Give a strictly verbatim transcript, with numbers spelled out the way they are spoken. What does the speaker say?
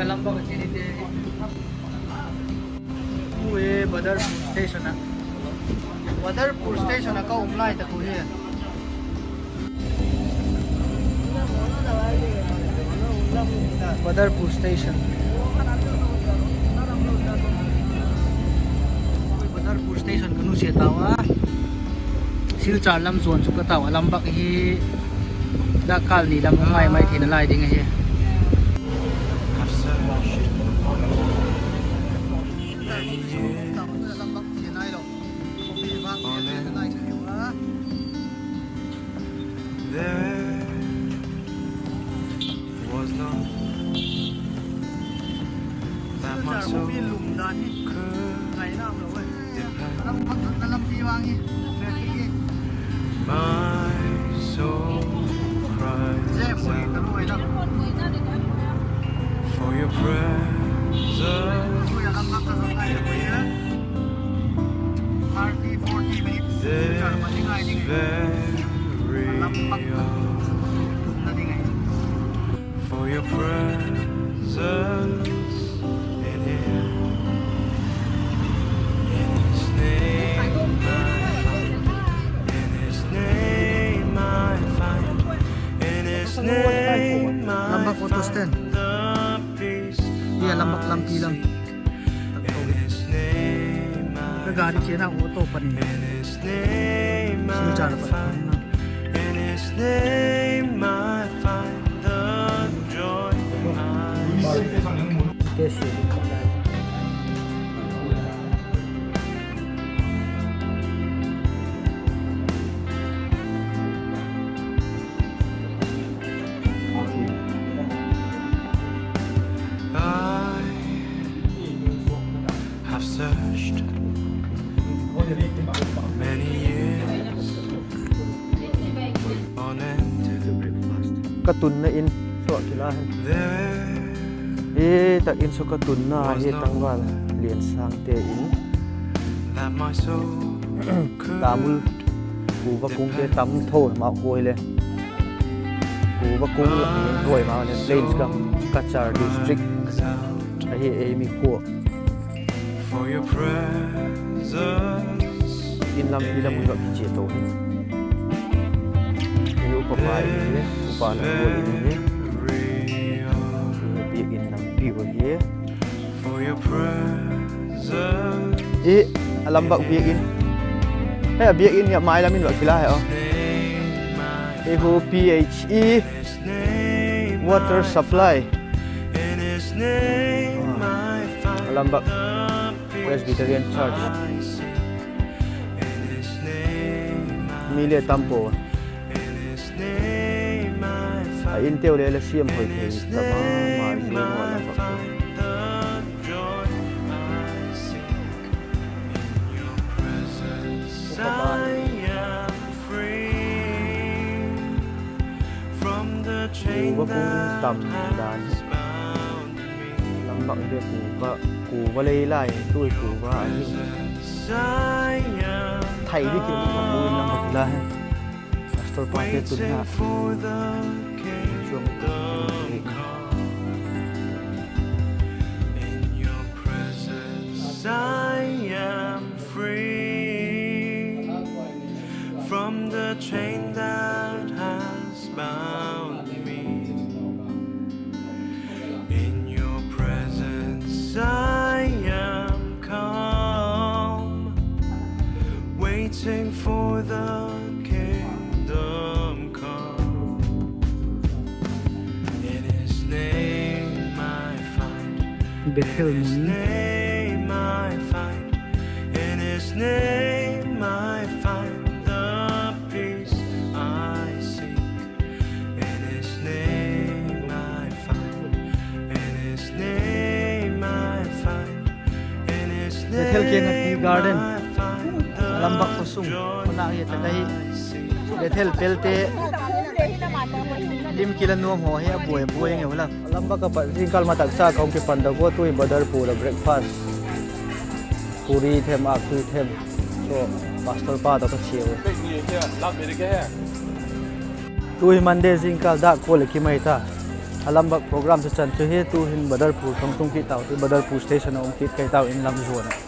Lambak a chini te. Ui, Badarpur station a. Badarpur station a ka um lai tak u hi. Badarpur station. Badarpur station ka nusia tau a. Silchar lam zuan chu ka tau a, Lambak hi dakkal ni lam mai mai theina lai ding ahi. There was no that my soul could depend. My soul cries out for your presence. This very hour. For your presence in here. In His name I find, in His name I find, in His name I find the peace I seek. In His name I find, in His name I find, in His name I find the joy I seek. I have searched many years on end. Ka tunna in sua kila hen. There I tak in sua ka tunna hi tangval Liansangte in. Tamul kuva kungte tam tho ma koi le. Kuva kung la tho ma le Plains gam Cachar district ahi ei mi khua. In lampi lam ui va kichia to hi. Hi upa pa in hi, upa na kual in hi. Biakin lampi u hi. I a Lambak biakin. He a biakin hi a mai lam in va kila he aw. Hi khu P H E water supply. A Lambak Presbyterian Church. Mi le tam pua. A inteu le la siam hoi thei ta ma ma zing a Lambak. Kuva kung tam dan. Lambak hi kuva, kuva lei lai, tui kuva ahi. Thai di ki kuva kung in Lambak la he. Pastor pate tunna. Chuam. In your presence I am free from the chain that has bound me. In your presence I am calm, waiting for the kingdom come. In His name I find, Bethel in His mun. Name I find, in His name I find the peace I seek. In His name I find, in His name I find, in His name I find the joy I seek. Bethel Kiang a Tea Garden. Lambak khawsung. Kona hi tak ahi. Bethel pelte lim kila nuam haw hi a buai buai nge ula. Lambak a pat zingkal ma tak cha ka hung kipan da gua, tu hi Badarpur a breakfast. Puri them, aktui them. So, pastor pa tawh ka chia u. Tu hi Monday zingkal dak kua le kimai ta. A Lambak program chu chan chu hi, tu'hin Badarpur ka hung tung kit tau, tu Badarpur station a um kit ka hi tau in lam zuan ah.